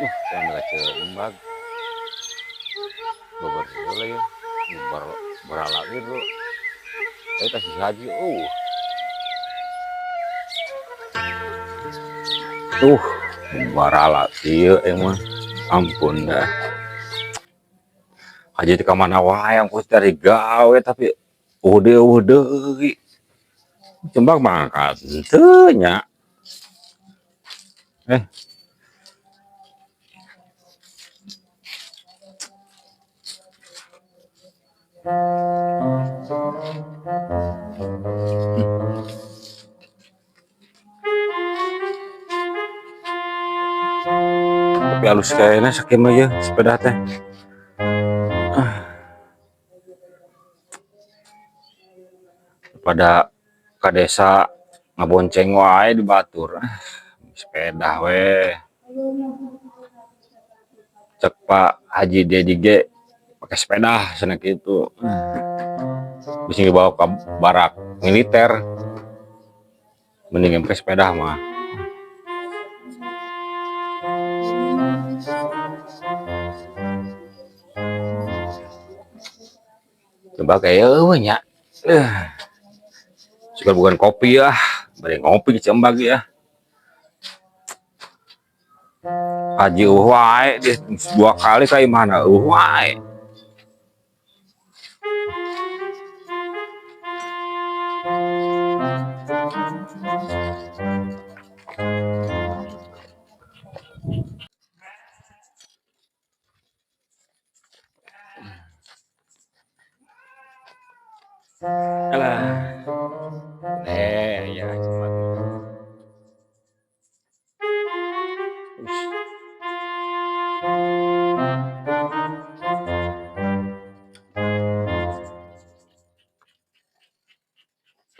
Yang ceumbag. Beber heula ya. Ber berala gitu. Eta si Haji oh. Tuh, barala ieu emang. Ampun dah. Haji teh ka mana wae ampun dari gawe tapi eueuh deui. Cembak mangkat henteu nya. Eh. Tapi halus kayaknya sakieu mah ya sepeda teh. Pada ka desa ngabonceng wae di batur. Sepeda we. Cek Pak Haji Dedi ge pakai sepeda cenah kitu. Bisa dibawa ke barak militer. Mending pakai sepeda mah. Coba kayak eueuh nya. Suka bukan kopi ya, bari ngopi cembag ya. Haji eueuh wae dia dua kali ka imahna eueuh wae. Alah. Ya cepat.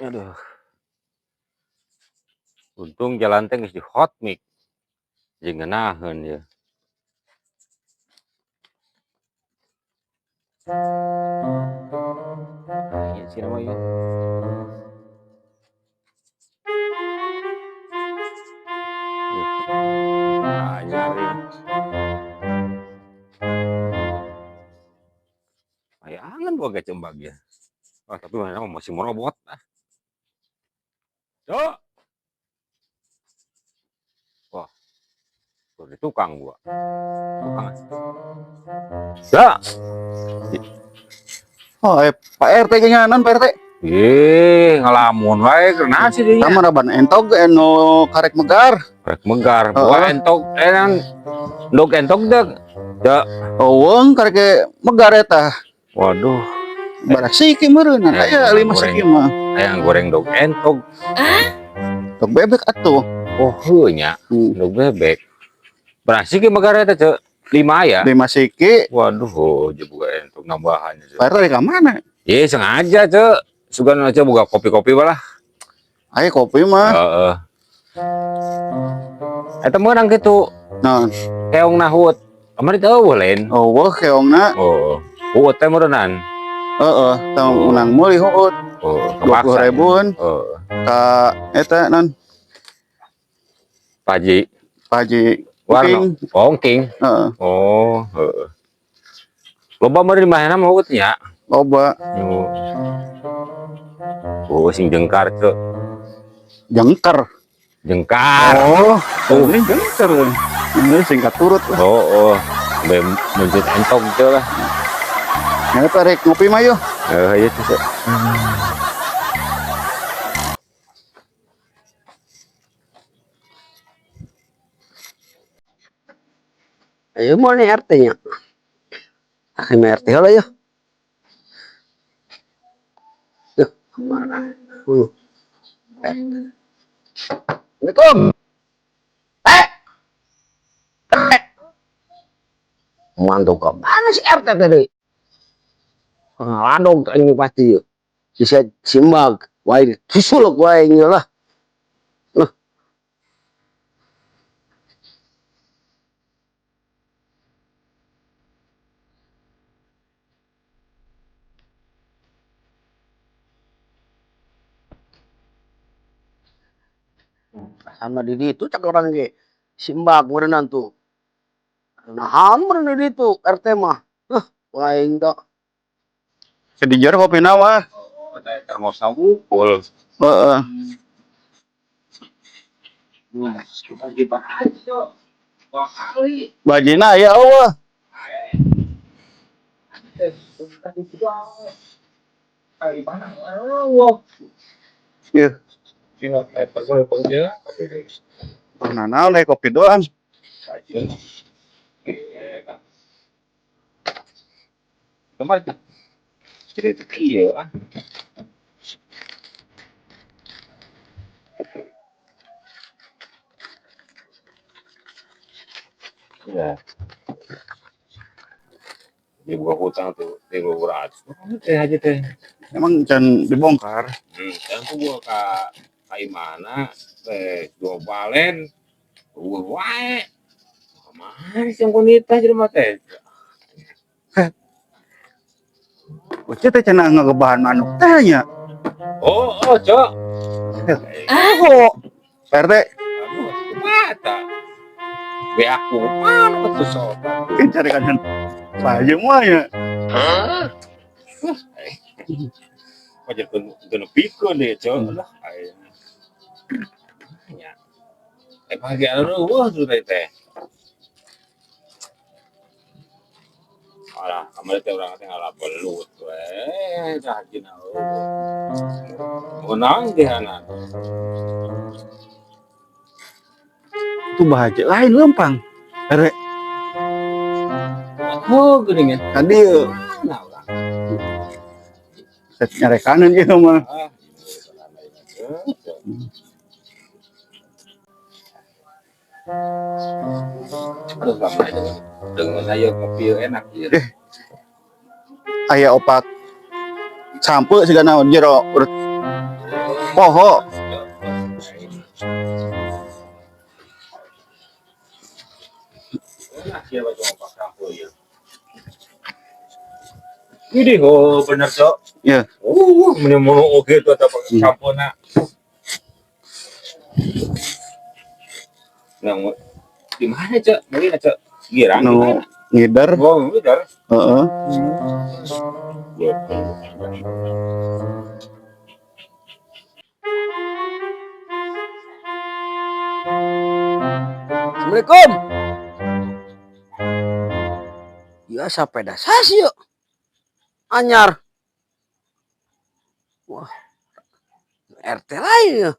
Aduh. Untung jalan teh geus di hot mic. Jeung ngeunaheun ya. Nah, ieu sih nama ieu. Anyar ya. Ayangan boga cembag ya. Wah, tapi mana masih merobot ah. Cok. Wah. Di tukang gua. Tukang. Ya. Oh, Pak RT kayaknya non Pak RT. Ih, ngelamun wae kunaon sih dinya? Tama raban entog anu karek megar. Karek megar. Buah entog ndog entog deuk. Ya. Eueung karek megar eta. Waduh. Barak siki meureun aya 5 siki mah. Hayang goreng dog entog. Dog bebek atuh. Oh, heuh nya. Dog bebek. Berapa siki megar eta, Cek? 5 ya? 5 siki. Waduh, oh, boga entog nambahan, Cek. Pak RT ka mana? Ih, sengaja, Cek. Sugan aja boga kopi-kopi balah. Ayo kopi mah. Heeh. Eta meunang kitu. Naon? Keong nahut. Kamari teh eueuh lain. Eueuh keongna. Oh. Huut teh meureunnan. Heeh, teh meunang meuli huut. Oh, 20 ribuan. Heeh. Ka eta non? Paji. Paji Warno. Ongking. Heeh. Oh, heeh. Loba meureun di mana mah huut nya? Loba. Oh. Oh, sing jengkar, Cek. Jengkar. Jengkar. Oh, ini jengkar. Ini singkat turut lah. Oh, oh. Sampai muncul entog gitu lah. Ya, tarik ngopi mah yuk. Iya, Cek. Ayo mau nih R T-nya. Akhirnya RT lah yuk. Yuh, kemana? Assalamualaikum. Mantu ke mana si RT tadi? Pengaladog ini pasti yuk. Bisa simbag, wae susuluk wae ini lah. Loh. Sama didi itu cak orang ge simbag meureunan tuh. Nah, meureun di ditu RT mah. Huh, aing da. Di jero kopi nawa. Termos wungkul. Heeh. Dua kali. Bajina aya eueuh. Kali mana? Oh, Ieu. Tinggal Nah, naon we kopi doang. Kemarin jadi itu iya ah. Ya. Dia buka hutang tuh, dia buka ratus. Teh aja teh. Emang can dibongkar. Kan tuh gua ka imana teh dua balen, gua wae. Kemana sih yang konita jadi mah teh? Uce teh cenah ngegebahan manuk teh nya. Oh, cok. Oh, Pak RT, Aduh, mata. Be aku mana tuh sobat. kan cari kanan baju mah nya. Wajar kun pikeun deh, cok. Lah, aya. Nya. Eh pagi anu wah tuh teh teh. Alah, kamari teh urang teh ngalah belut we, dah jina. Menang dehana. Itu bahagia lain lempang. RT, Oh, geuning ya. tadi Mana urang? set nyarekanan ieu mah. Ah, aduh, lama dengan ayo kopi enak ya. Aya opat sampe siga naon jero urut poho. Enak ya baca opak sampo ya. Ini oh bener cok. Iya. Mending mau oke tuh atau pakai sampo nak. Nah, di mana cok? Mungkin cok. Girang di Nu mana? ngider, Oh, ngider. heeh. Assalamualaikum. Ya sepeda sas yuk. Anyar. Wah. RT lain ya.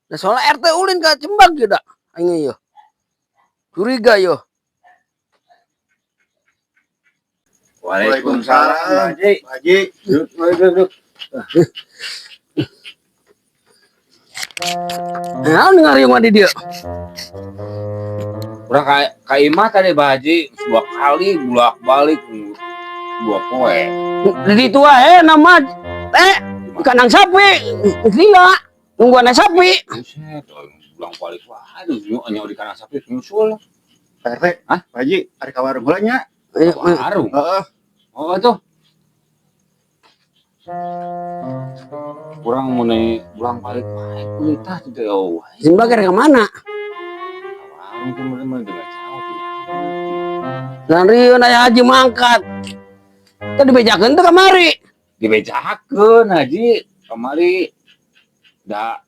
Nah soalnya RT ulin ke Cembag ya dak. Aing yo. Curiga yo. Waalaikumsalam. Haji. Haji. Duduk, duduk, duduk. Nah, ngariung di dia. Urang ka imah tadi Pak Haji dua kali bolak-balik dua poe. Di itu wae nama eh kandang sapi. Gila. Nungguan sapi. Buset, pulang balik wah, aduh, nyawa di kandang sapi nyusul. Pak RT, Hah? Pak Haji, ari ka warung heula nya. Ayo, ayo. Warung. Heeh. Oh, tuh. Kurang mau nih pulang balik wah, kulitah tuh oh. Simbah ke mana? Warung tuh mulai dengan jauh ya. Dan Rio aya haji mangkat. Tadi dibejakeun teh kamari. Dibejakeun haji kamari da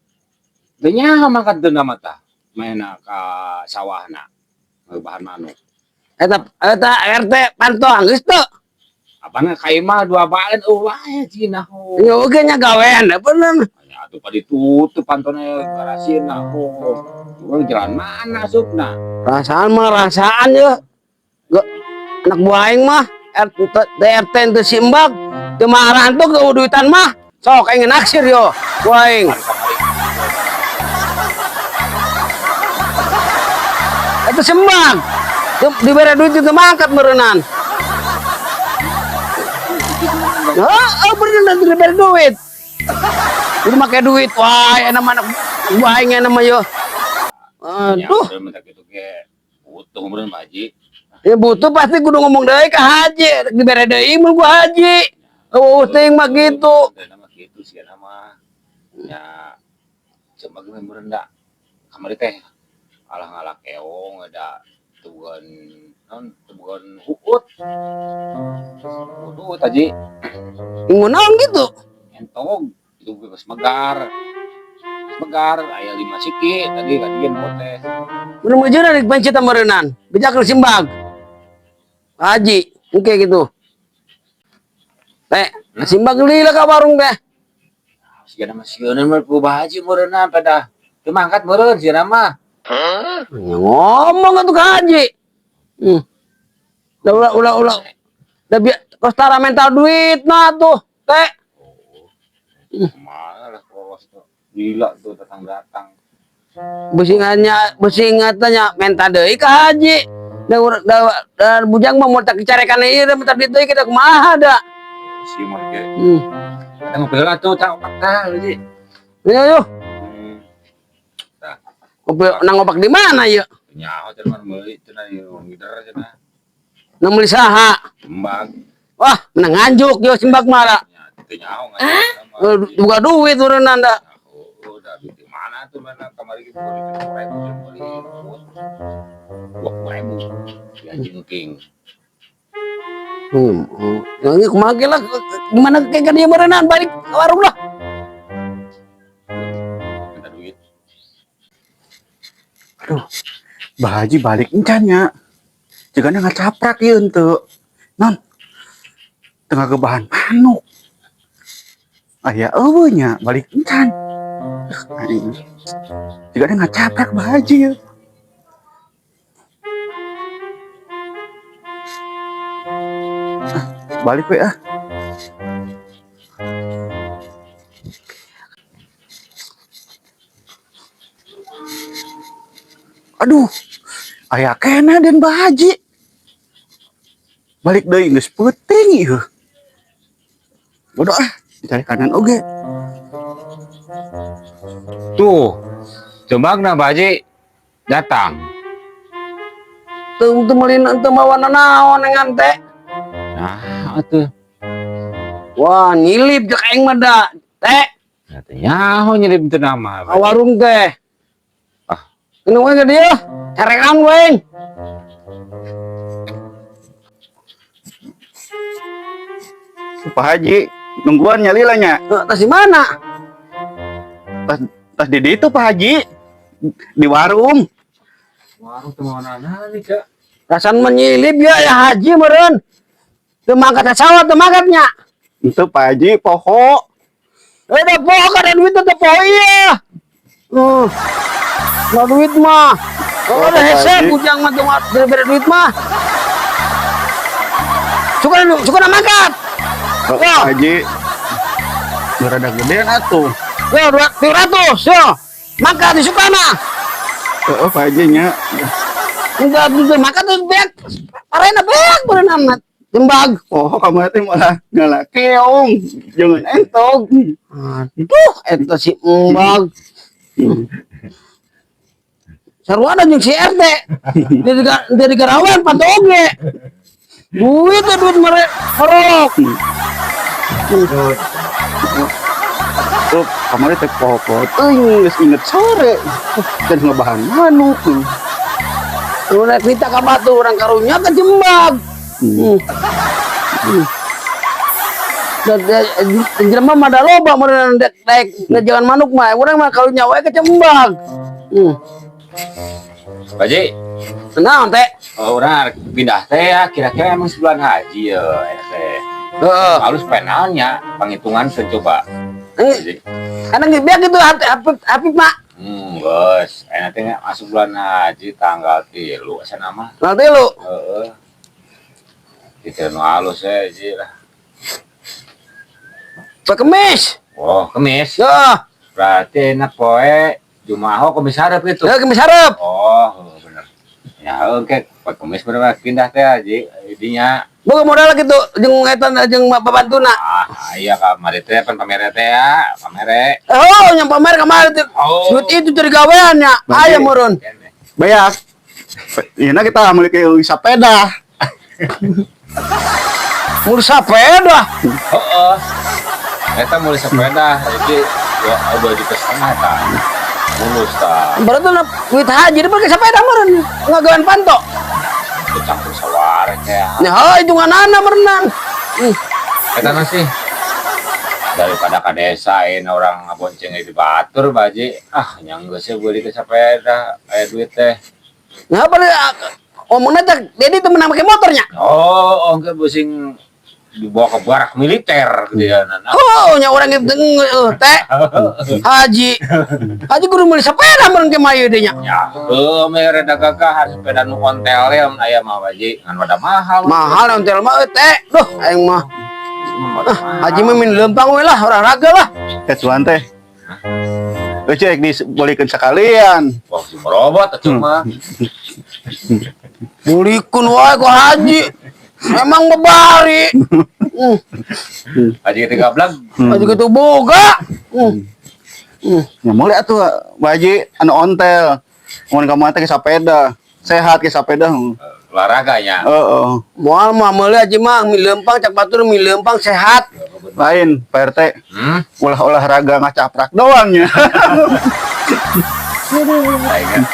teu nyaho mangkat teu mata maena ka sawahna bahan manuk. Eta eta RT pantau geus teu. Apana ka imah dua balen eueuh wae cina ho. Nya oge nya gawean da bener. Ya atuh pa ditutup pantona garasina ho. Urang jalan mana asupna? Rasaan mah rasaan ya. Gak, anak buah aing mah RT RT teu simbag teu marahan tuh ke duitan mah. Sok aing naksir yo. Buah aing. Eta sembag. Dibere duit itu mangkat meureunan. Heeh, beneran dibere duit. Udah make duit, wah, enak anak buah aing enak mah yo. Aduh. Ya, minta gitu ge. Butuh meureun Pak Haji. Ya butuh pasti kudu ngomong deui ka haji, dibere deui mun gua haji. Oh, teuing mah gitu. Nama gitu sih nama. Ya coba gue meureun da. Kamari teh alah ngalah keong ada tuan Non, bukan huut. Huut aja. Ingu naon gitu. Entog itu geus megar. Geus megar aya 5 siki tadi kadieu teh. Mun meujeunan rek pencit meureunnan. Bejakeun simbag. Haji, oke gitu. Teh, simbag lila ka warung teh. Sigana mah sieun mah ku Bah Haji meureunna pada teu mangkat meureun sieuna mah. Ya, ngomong atuh ka Haji. Ulah ulah ulah ulah. Da kostara mental duit nah tuh, teh. Mana lah polos tuh. Gila tuh datang-datang. Busingannya, busingatnya menta deui ka Haji. Da da, da bujang mah mau tak dicarekan ieu da minta duit deui kita kumaha da. Si mah ge. Hmm. Kita ngopi heula tuh tak opak tah Haji. Yo yo, Tah, ngopi nang ngopak di mana ieu? Nyaho cenah mah meuli cenah di ngider cenah. Nang meuli saha? Kembang. Wah, menang nganjuk yo simbag mah. Nya teu nyaho nganjuk. Eh, buka duit ureunan da. Oh, udah duit di mana tuh mana kamari gitu 20.000 meuli 20.000 ya jengking. Hmm. Yang ini kumaha ge lah, gimana kayak dia meureunnan balik ke warung lah. Minta duit. Aduh, Bah Haji balik encan nya. Jigana ngacaprak ieu henteu. Non. Tengah gebahan manuk. Aya eueuh nya balik encan. Aing. Jigana ngacaprak Bah Haji ya. Ah, balik we ah. Aduh, aya kena den Bah Haji. Balik deui geus peuting ieu. Bodoh ah, dicari kanan oge. Tuh, jembangna Bah Haji datang. Teu teu meuli teu mawa naon dengan teh. Nah, atuh. Wah, nyilip jeung aing mah da. Teh, Nah, teh nyaho nyilip teu nama. ka warung teh. Ah. Kena we ka dieu. Carekan we aing. Pak Haji, nungguan nyalila nya. Eh, tas di mana? Tas tas di ditu Pak Haji. Di warung. Warung teu mawa naon nih, Kak. Rasan menyilip ya ya Haji meureun. Teu mangkat sawah teu mangkatnya. Itu Pak Haji poho. Eh, da poho kada duit teh poho ieu. Nggak duit mah. Oh, Oh, ada Pak hese Haji. bujang mah teu bere duit mah. Suka suka mangkat. Oh, Ya. Pak Haji. Berada gedean atuh. Yo, 200, yo. Mangkat di sukana. Oh, Pak Haji nya. Enggak mangkat tuh beak. Arena beak bener amat. Jembag. Oh, kamu teh malah ngalah keong. Jangan entog. Aduh, eta si embag. Sarwana jeung si RT. Dari garawan panto oge. Duit teh duit mere merok. Oh, kamari teh poho-poho teuing geus inget sore. Dan ngebahan manuk. Lu naik kita ka batu urang karunya ke jembag. Dan jelema mah da loba meureun dek naik ngejalan manuk mah urang mah karunya wae ke jembag. Pak Haji, Naon teh? oh, urang pindah teh ya, kira-kira emang sebulan haji ya, enak teh. Heeh. Halus penalnya, penghitungan coba. Eh, karena geus beak gitu HP HP HP mak. Bos, enak teh masuk bulan haji tanggal 3 asa nama. Nanti lu. Heeh. Kita nu halus ya, Ji lah. Poe Kemis. Oh, Kemis. Ya, Berarti enak poe Jumaah oh, Kemis hareup gitu. ya Kemis hareup. Oh, bener. Ya, oke, poe Kemis bener pindah teh Haji, dinya. Boga modal gitu jeung eta jeung babantuna. Ah, iya kamari teh pan pamere teh ya, pamere. Oh, yang pamer kemarin tuh. Oh. Duit itu dari gaweannya. Berarti- Aya meureun. Bayak. Iya, nah kita ambil ke sepeda. Mun sepeda. Heeh. Eta mulai sepeda, jadi 2,5 juta ta. Mulus ta. Berarti na duit haji dia pakai sepeda meureun. Ngagawean panto. Campur sawar kayak. Nya heuh hitunganana merenang. Eta mah sih daripada ka desa ini orang ngabonceng di batur, Pak Haji. Ah, nya geus sih beli ke sepeda aya duit teh. Nah, pada omongna teh Dedi teu menang make motornya. Oh, engke pusing dibawa ke barak militer gitu ya. Nah, Oh, nya urang itu teh Haji. Haji kudu meuli sepeda meureun ke mayu deui nya. Ya, heuh mere da gagahan sepeda nu ontel ya mun aya mah, Pak Haji. Ngan rada mahal. Mahal ontel mah euy, teh. Duh, aing mah. Ah, Haji mah min leumpang we lah, olahraga lah. Kecuan teh. Euy cek dibolehkeun sekalian. Wah, si merobot atuh mah. Bulikeun wae ku Haji. Emang bebari. Haji tiga belag. Haji kitu boga. Ya mulai atuh, Pak Haji, anu ontel. Mun kamu teh ke sepeda. Sehat ke sepeda. Olahraganya. Heeh. Moal mah meuli Haji mah mi leumpang cak batur mi leumpang sehat. Lain, Pak RT. Hmm? Ulah olahraga ngacaprak doang ya. Aing